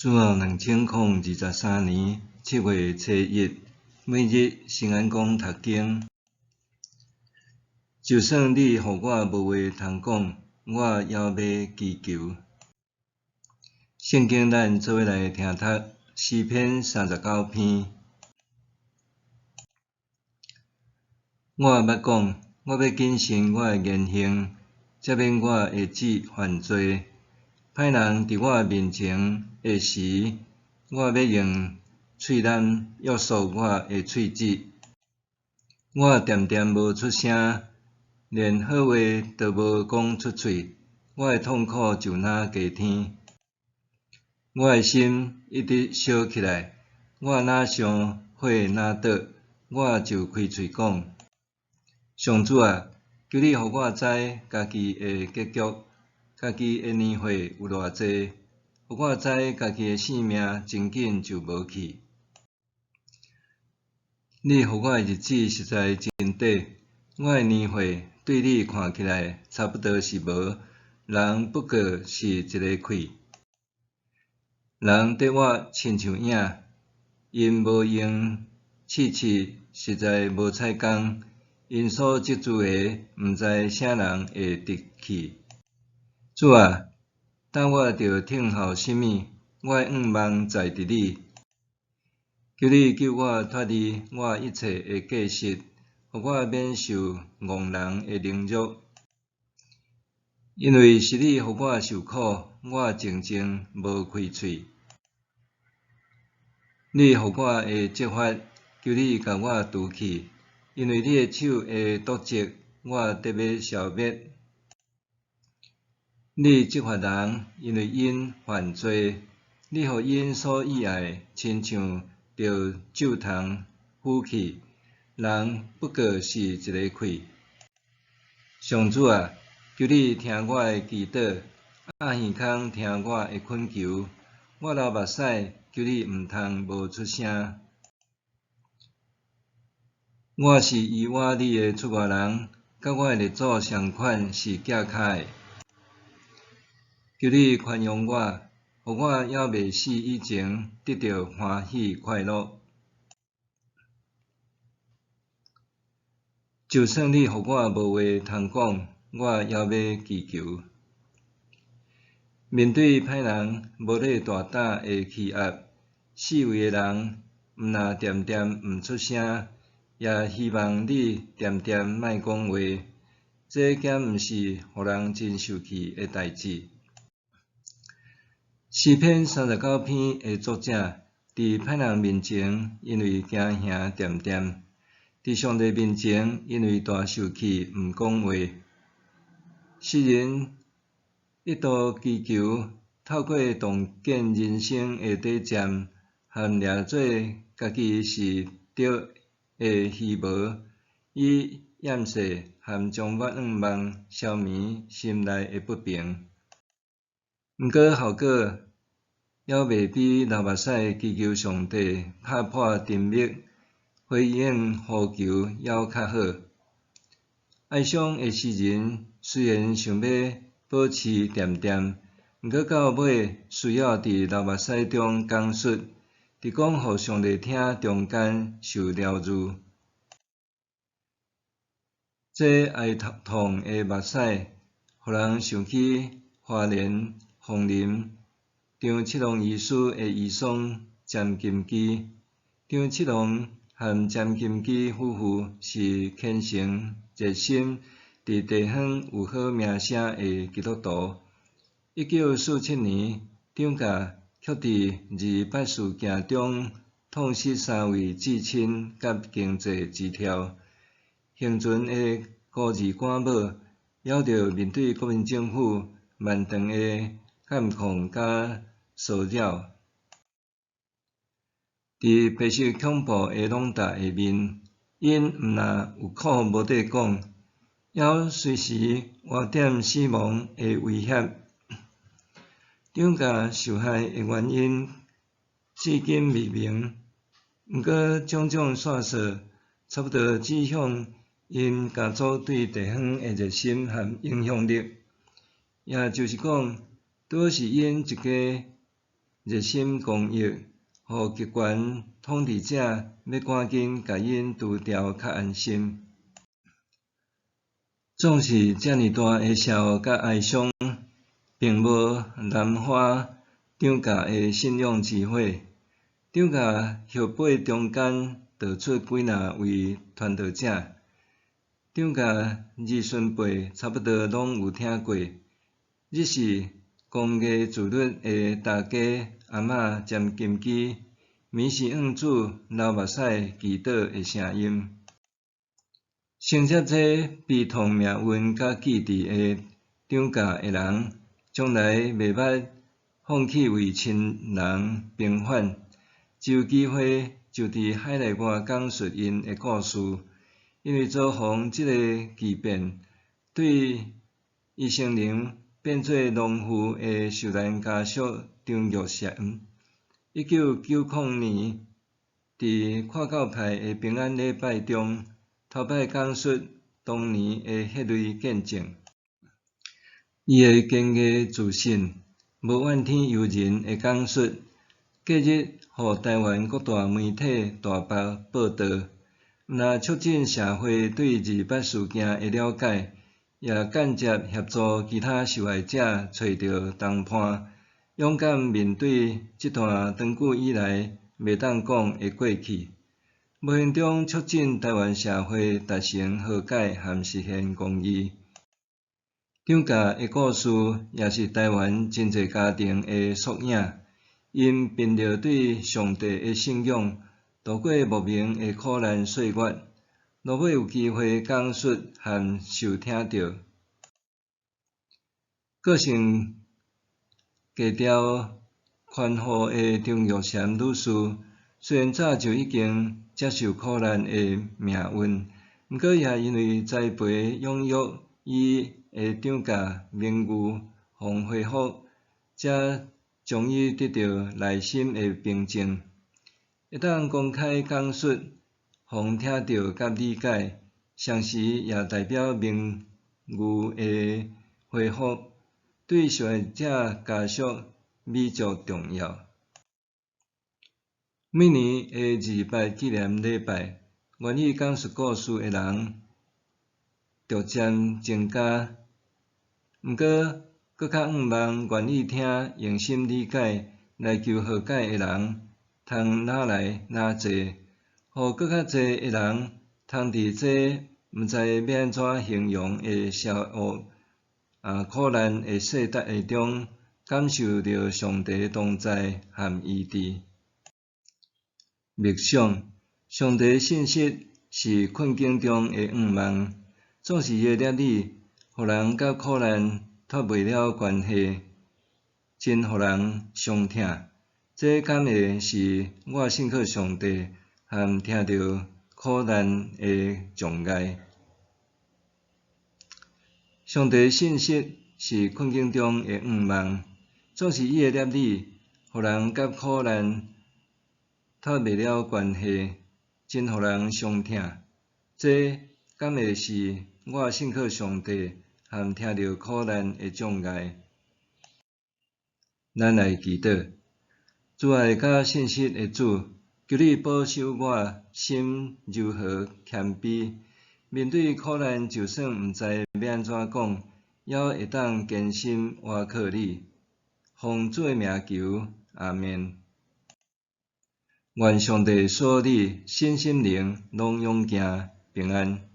主後2023年7月初一，每日新安講讀經。就算你予我無話通講，我猶欲祈求。聖經咱做伙來聽讀詩篇39篇。我捌講，我欲謹慎我的言行，才免我的舌犯罪。歹人佇我面前的時，我欲用喙罨約束我的喙舌。我恬恬無出聲，連好話都無講出喙。我的痛苦就若加添，我的心一直燒起來。我若像火若倒，我就開喙講。上主啊，求你予我知家己的結局，家己的年歲有偌濟，予我知家己的性命真緊就無去。你予我的日子實在真短，我的年歲對你看起來差不多是無，人不過是一个氣。人綴我親像影，𪜶無用刺刺，實在無彩工，𪜶所積聚的，毋知啥人會得去。主啊，等我著等候啥物？我的向望在佇你。求你救我脫離我一切的過失，予我免受戇人的凌辱。因為是你予我受苦，我靜靜無開喙。你予我的責罰，求你共我除去，因為你的手的篤責，我得欲消滅。你責罰人，因為𪜶犯罪；你予𪜶所喜愛的，親像著咒蟲斧去。人不過是一个氣。上主啊，求你聽我的祈禱，掩耳孔聽我的懇求。我流目屎，求你毋通無出聲。我是依倚你的出外人，佮我的列祖相款是寄跤的。求你寬容我，予我猶未死以前得著歡喜快樂。就算你予我無話通講，我猶欲祈求。面對歹人無禮大膽的欺壓，四圍的人毋若恬恬毋出聲，也希望你恬恬莫講話，這敢毋是予人真受氣的代誌？詩篇39篇的作者，佇歹人面前，因為驚嚇恬恬；佇上帝面前，因為大受氣毋講話。詩人一度祈求，透過洞見人生的短暫，和掠做家己是對的虛無，以厭世和將願望消弭心內的不平。毋過效果猶袂比流目屎祈求上帝拍破沉默，回應呼求猶較好。哀傷的詩人雖然想欲保持恬恬，毋過到尾需要佇流目屎中講述，佇講予上帝聽中間受療愈。這哀痛的目屎，予人想起花蓮鳳林張七郎醫師的遺孀詹金基。張七郎和詹金基夫婦是虔誠熱心、佇地方有好名聲的基督徒。1947年，張家卻佇二二八事件中痛失三位至親佮經濟支柱。幸存的孤兒寡母，猶著面對國民政府漫長的監控佮騷擾。佇白色恐怖的籠罩下面，𪜶毋若有苦無得講，猶隨時活踮死亡的威脅。張家受害的原因至今未明，毋過種種線索差不多指向𪜶家族對地方的熱心和影響力，也就是講，拄是𪜶一家熱心公益，予極權統治者欲趕緊共𪜶除掉較安心。總是遮爾大的邪惡佮哀傷，並無燃花張教的信仰之火。張教後輩中間就出幾若位傳道者，張教兒孫輩差不多攏有聽過。只是公藝自律的大家阿嬤占金枝，暝時向主流目屎祈禱的聲音。承接這悲痛命運佮記憶的張教的人，從來袂捌放棄為親人平反。一有機會就佇海內外講述𪜶的故事，因為遭逢這个巨變，對伊成人變做農夫的受難家屬張玉賢，1990年佇跨教派的平安禮拜中，頭擺講述當年的彼類見證。伊的堅毅自信、無怨天尤人的講述，隔日予台灣各大媒體大幅報導，毋但促進社會對二二八事件的了解，也間接協助其他受害者揣著同伴，勇敢面對這段長久以來袂當講的過去，無形中促進台灣社會達成和解和實現公義。張教的故事也是台灣真濟家庭的縮影，𪜶憑著對上帝的信仰，度過莫名的苦難歲月，落尾有機會講述和受聽著。個性低調寬厚的張玉嬋女士，雖然早就已經接受苦難的命運，毋過也因為栽培養育伊的張教名譽予恢復，才終於得到內心的平靜，會當公開講述，予聽著佮理解，同時也代表名譽的恢復，對受害者家屬彌足重要。每年的二二八紀念禮拜，願意講述故事的人逐漸增加，毋過，閣較向望願意聽、用心理解來求和解的人，通愈來愈濟，予閣較濟的人通佇這毋知欲按怎形容的邪惡啊苦難的世代中，感受著上帝同在和醫治。默想，上帝信實是困境中的向望，總是伊的掠語，予人佮苦難脫袂了關係，真予人傷疼。這敢會是我信靠上帝和聽著苦難的障礙？上帝信實是困境中的向望，總是伊的掠語，予人佮苦難脫袂了關係，真予人傷疼。這敢會是我信靠上帝和聽著苦難的障礙？咱來祈禱，慈愛佮信實的主，求你保守我心柔和謙卑，面對苦難，就算毋知欲按怎講，猶會當堅心倚靠你。奉主的名求，阿們。願上帝賜予你身心靈攏勇健平安。